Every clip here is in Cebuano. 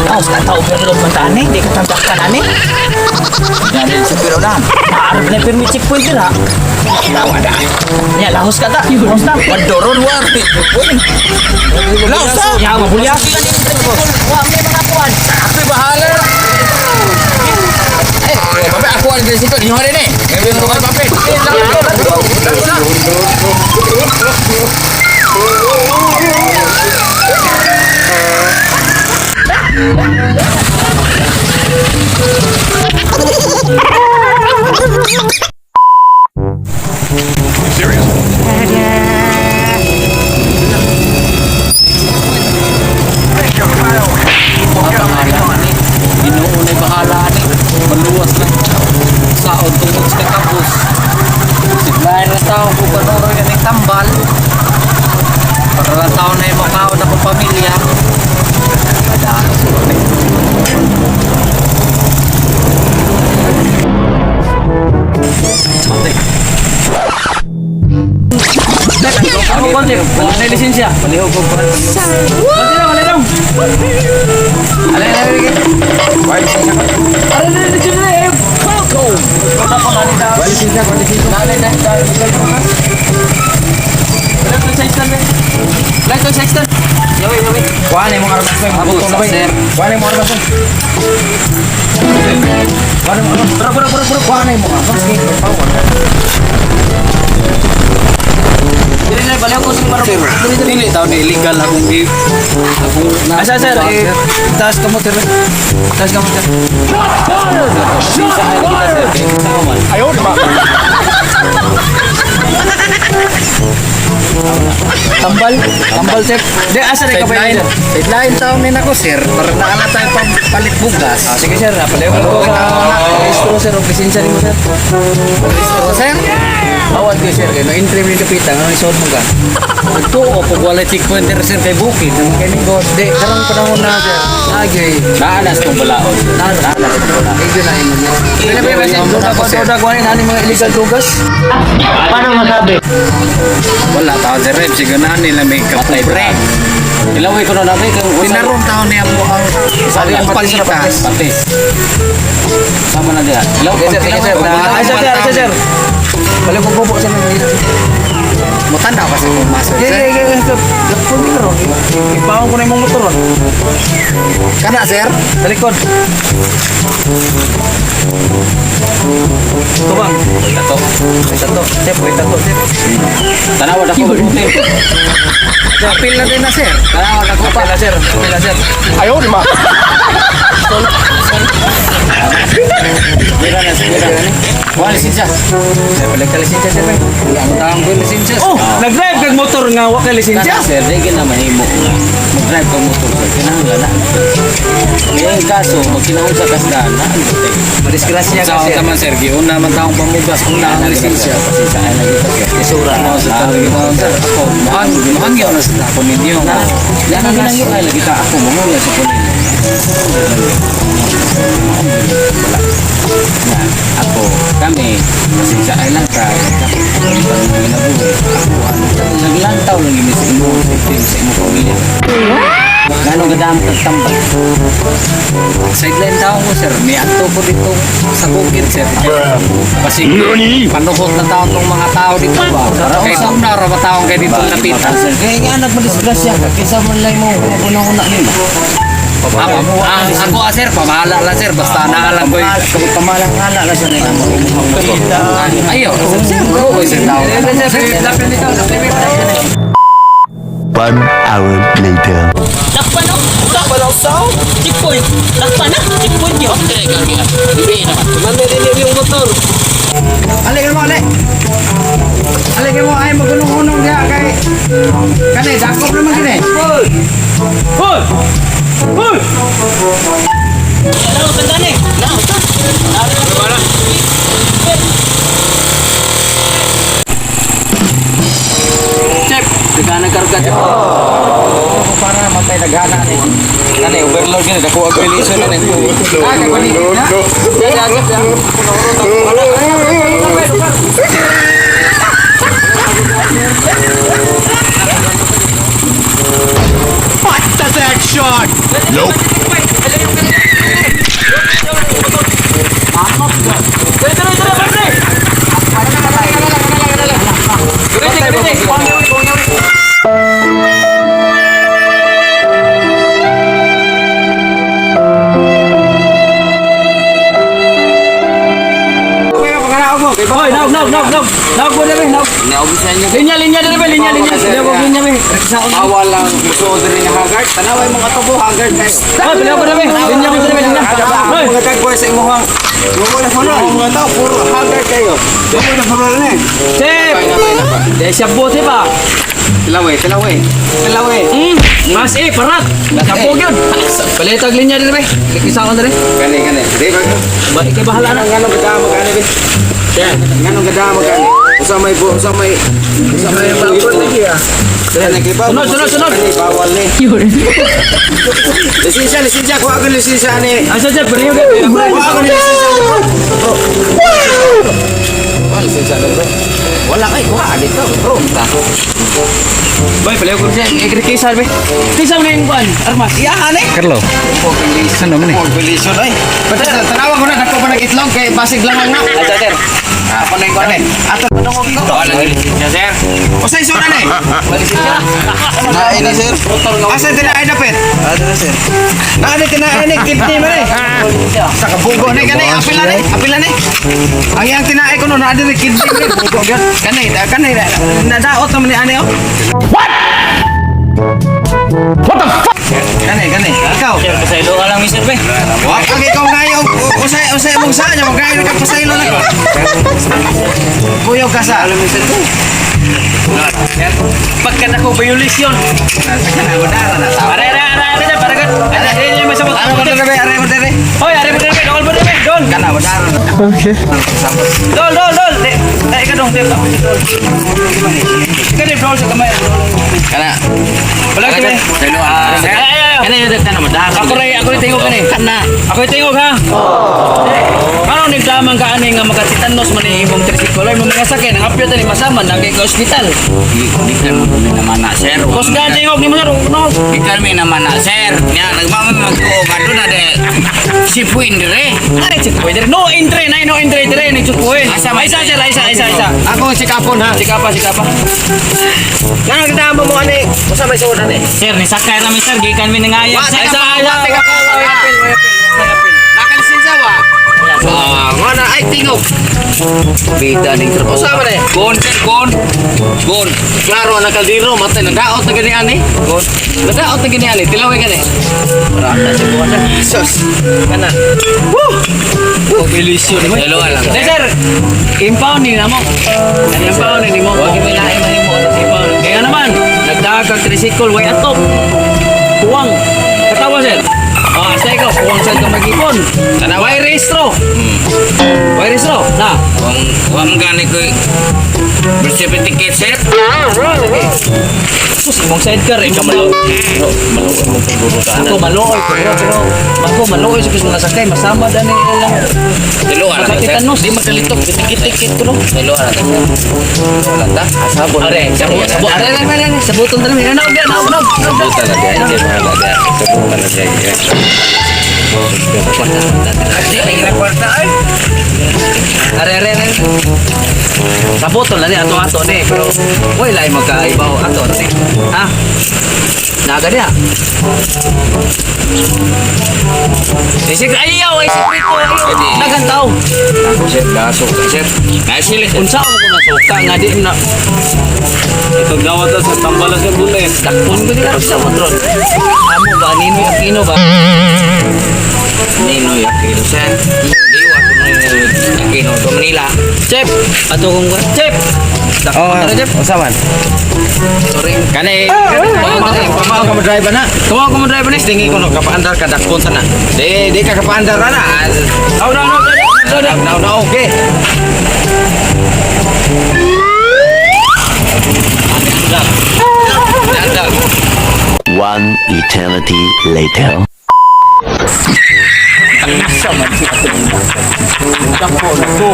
Laos ka ta, overload man ta ani, di ka tambakan ani. Yan sa pero na. Maarap na pirmi checkpoint dira. Ya, lahos ka ta. Lahos ta. Wadoron war. Laos ta. Ya, mabulya. Wa may mga kuan. Ako'y bahala. Eh, babe, ako ang dito. Inyo rin eh. Ngayon ko kayo, babe. Inuunay bahala ni. Maluwas lang. Saon tungod sa kapos. Siglain na tao kung panuro yan ang tambal. Para lang tao na yung makaon akong pamilya. Madaan sa Ako konti, wala na lisensya. Palihog ko pa. Konti lang, wala lang. Alay, alay, alay. Why lisensya ka? Aray, aray, aray, aray. Go! Why lisensya? Why lisensya? Nanay na tayo. Wala to sexton. Yawi, yawi. Kuha na yung mga armas mo. Ako, sir. Kuha na yung mga armas mo. Kuha na yung mga armas. Bro, bro, bro, bro. Kuha na yung mga armas. Dili na balaw ko sa maro. Sir, dili tao ni illegal akong give. Akong na. Asa sir, eh, taas ka mo sir. Taas ka mo sir. Sisa ay kita sir. Kaya kita man. Ayaw, di ba? Tambal, tambal sir. Di asa na ka pa Sideline. sir? Sideline taon ni nako sir. Para naala tayo pang palit bugas. Ah, sige sir, napalayo ko sa registro sir, o lisensya nimo sir. Oh, sir. Awad ko sir, kay no entry mo yung kapita, nga isuod mo ka. Ito o pag wala checkpoint diri sir kay bukid. Kay go, di karong panahon na sir. Agay. Naalas kong balaod. Naalas kong balaod. Medyo na imo niya. Pila pila sir, duda ko duda ko ani mga illegal drugas. Wala taon sir rep sige na nila may kapobre. Ilaway ko na nabi kay Pinarong taon niya po ang Sabi ang patis na pangita. patis. Patis. Sama na dira. Ilaw Sige sir, sige sir. Ay sir, sir, sir, sir. Balik ko po sir. Mutanda kasi kung maso. Sige, sige, sige, sir. Lakpon ni karon. Ipaon ko na imong motor. Ron. Kana sir, Sa likod. Ito bang? Tato. May tato. Sir, may tato, sir. Tanawa na ko puti. apil na din na sir. Tanawa na ko pa. Pila sir, pila sir. Ayaw, di ba? Mira na mira. Wala lisensya. Sir, balik ka lisensya sir. Bay. Ang taong ko lisensya. Oh, nag-drive kag motor nga wa kay lisensya. Kana sir, di na mahimo nga. Mag-drive ka motor sir, kinahanglan na. Ngayon kaso, magkinahon sa kasdaan na ang buti. Madisgrasya ka Sa sir. man sir, giuna man taong pamugas, una ang lisensya. Pasensya na kita sir. Isura. Ano sa taong kita sir? Ako, muhang, muhangyaw na sa ako ninyo. Na, na, ay lagi ta ako, mangula sa ko ninyo. Na, ako, kami, pasensya ay lang ta. Ginabuhi. Ako, ano, naglantaw lang yun sa imo, sa imo pamilya. Gano'ng kadam kag tambal. Sideline taon ko sir, may adto ko dito sa bukid sir. Kasi, Panuhot na taon ng mga tao dito ba? Kay una ra ba taon kay dito napita. Kaya nga nagmadisgrasya ka, kaysa man lang mo, una-una nila. Ako ah, sir, pamahala lang sir, basta naa lang ko. Pamalang ngala lang siya na yung motor. Ayo, sir, bro, sir taon. One hour later. Lakpan no? Lakpan ang sao? Checkpoint. Lakpan na. Checkpoint yun. Ale mo ale. Ale mo ay magunong-unong diha kay kani dakop naman kini. Hoy! Hoy! Laos ang gani. Laos. Chef, nagkanang karga chef. Para naman tayo naghana ni. Kani, overload gini, dako ang violation na ni. Ah, kay kani na. Dere, dere, dere, dere. Dere, dere, dere. Hoy, naog, naog, naog, naog. Naog po dere, naog. Naubusan niyo. Linya, linya dere, linya, linya. Linya po, linya, be. Bawal lang musuod rin nga haggard. Tanaway mong katubo haggard kayo. Hoy, palayo po dere. Linya po dere, linya. Hoy. Mga tagboy sa imuhang. Wala na funeral. Mga tao puro haggard kayo. Wala na funeral na eh. Sip. Dahil siya bote pa. Tilaway, tilaway. Tilaway. Mas eh, parat. Kapog yun. Palitag linya dere, be. Isa ko dere. Kani kani. Di ba? Ba, ikay bahala na. Nganong gada magani be? Nganong gada magani? Usa may bu, usa may usa may Kani kay ba? Sunod, sunod, sunod. Kani bawal ni. Lisensya, lisensya. Kuha ko lisensya ni. Asa siya, pero yun. Kuha ko lisensya ni bro. Wala lisensya ni bro. Wala kay kuha dito bro. Bay, palayo ko siya. Ikikisar, be. Kisa mo na yung kuan, armas. Iyahan eh. Carlo. Ano man eh? Population ay. Basta tanawa ko na dako pa nag itlog kay basig lang na. Asa, sir. Ako na yung kuan eh. Ato Wala lisensya sir. Usay sura na eh. Naay na sir. Asa tinaay dapit? Ano na sir? Naa ni tinaay ni kidney man eh. Sa kabugo ni kani apila ni, apila ni. Ang iyang tinaay ko no naa diri kidney ni bugo gyud. Kani kani nadaot naman ni ani oh. What? What the fuck? Kani kani ikaw. Sir, pasaylo ka lang, mister, be. Wa kag ikaw ngayo usay usay mong sa nya magayo ka pasaylo na. Kuyaw ka sa. Pagka nako violation. Are, are, are, are, are, para ka. Are, are, are, may sabot. Ano ba dere? Are mo dere? Hoy, are mo dere, dol mo dere, dol. Kana wadara. Dol, dol, dol. Di, eh, ikaw dong, di. Ikaw di, dol sa kamay. Kana. Wala kami. Ay, ay, ay. Kana yung dagtan mo dahar. Ako rin tingog kani. Kana. Ako tingog ha. Ano naglamang ka ani nga makatitanos man ni imong tricycle ay mga sakay nang apyo tani masama nang kay ka ospital. Gikan mo kami naman na sir. Kusgan tingog nimo sir. No. Gikan mi naman na sir. Nya nagmamay magtuo nga doon na de. Si Puin dire. Are checkpoint dire. No entry na no entry dire ni checkpoint. Asa man? Isa sir, isa isa isa. Ako si Kapon ha. Sikapa sikapa. Nga kita mo mo ani usa may suod ani. Sir, ni sakay na mi sir gikan mi nangayag. Wa, Isa teka, isa. wa, teka, wa. Nakalisensya wa. Ah, nga na ay tingog. Bida ning trapon. Usa man eh. Gon sir, gon. Gon. Klaro na kaldero matay nadaot na gani ani. Gon. Nadaot na gani ani. Tilaway gani. Sus. Kana. Violation. Dalawa lang. Sir, sir, impound ni namo. Impound ni mo. Wag mi lain mahimo. Impound. Kaya naman, nagdaag kag tricycle way atop. Kuwang. Katawa sir. Ah, sa ikaw, kuwang sa ka mag-ipon. Way rehistro. Way rehistro. Na. Wang wang gani ko birth certificate sir. Sus, imong sidecar eh. Malo. Ako maluoy pero pero ako maluoy sa mga sakay masama dani lang. Dalawa lang sir. Makatitanos di magkalitok titikit ko no. Dalawa lang sir. Wala ta. Asabon. Are, sabo, sabo, are, are, are, are, sabuton na namin. Naog, naog, naog. Sabutan na diyan. Wala diyan. Sabutan na diyan. Di na kwarta ay. Are, are, are. Sabuton lang ni ato ato ni pero wala ay magkaibaw ato ni. Ha? Naga niya. Isik ayaw ay sikreto ayaw. Nagantaw. Ako sir, kaso sir. Nasili sir. Unsa mo ko masuka nga di na Itong gawat sa tambalas ng gulay. dakpon ko di karon sa patron. Amo ba Ninoy Aquino ba? Ninoy Aquino sir. Diwa ko Ninoy Aquino to Manila. Chef, ato kong Chef. Oh, Dakpon na Chef. usa man. Sorry. Kani Oh, pamao ka mo drive na. Tuwa ko mo driver ni. Tingi ko no kapaandar ka dakpon ta na. Di di ka kapaandar na. Oh, no, no, no, no, no. Na na okay. Dandang. One eternity later. Dako na to.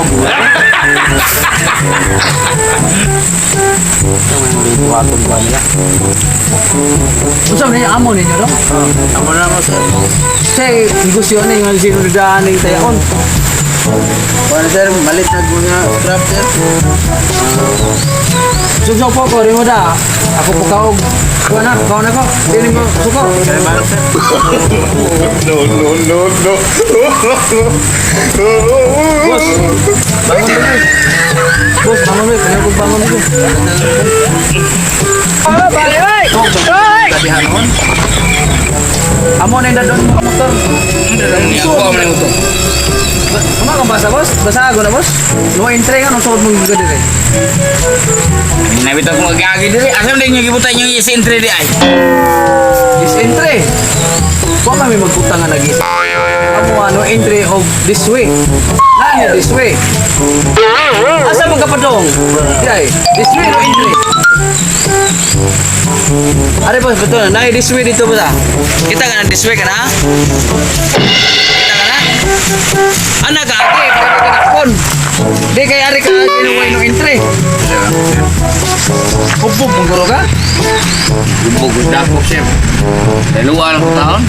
Unsa man yung amo ninyo, no? Amo na mo, sir. Say, negosyo na yung sino daan ng tayaon. Kuan, sir, malit na mga scrap, sir. Sugso po ko, rin mo da. Ako po kaog. Kuha na, kuha na ko. Dili mo, suko. Kaya ba, sir? No, no, no, no. Boss, bangon mo na. Boss, bangon mo. Kaya kong bangon mo. Amo na yung dadon mo motor. Ako man ito. Ama kang basa, boss? Basa ako na, boss? No entry nga, no suod mong giga dire. Nabitaw ko magagi diri. Asa man ninyo gibutan yung is entry di ay? This entry. Kuha kami magputang nga nag Amo ano entry of this way. Nani this way. Asa man ka padong? Di this way no entry. Are boss, betul na. Nai this way dito ba? Kita ka na this way ka na? Kita ka na? Ana ka ate, para ka dakpon. Di kay ari ka ginuway no entry. Hubog mong guro ka? Gubog dako, sir. Dalawa lang ko taon.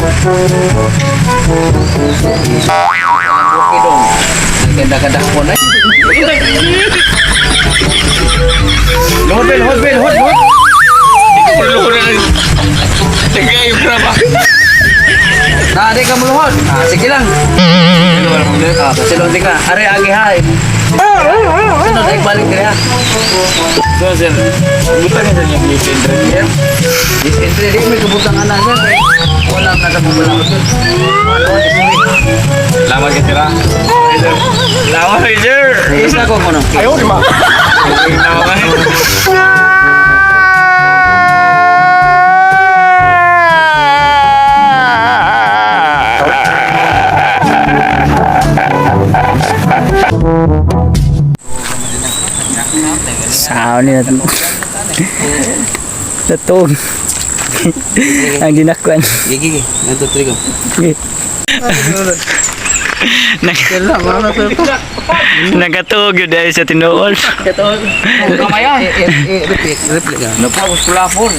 Okay dong. Ganda ka dakpon eh. Luhod, Bel, luhod, Bel, luhod, luhod. Luhod na. Tagay yung graba. Na, di ka muluhod. Ah, sige lang. Ah, silong ka. Are, agi ha. Sunod, ay balik dire ha. So sir, butan niya sa yung is entry sir. This entry, di may kabutang ana sir. Wala ka sa bubulang. Ano, this way. Salamat ka sir. Ah. Salamat sir. Isa ko kono. Ayaw di ba? Sao ni Natog. Ang ginakwan. Gigi, gigi. Nandito, trigo. Nagatog yun dahil sa tinuol. Kamaya. Repeat, repeat ka. Napagos plafon.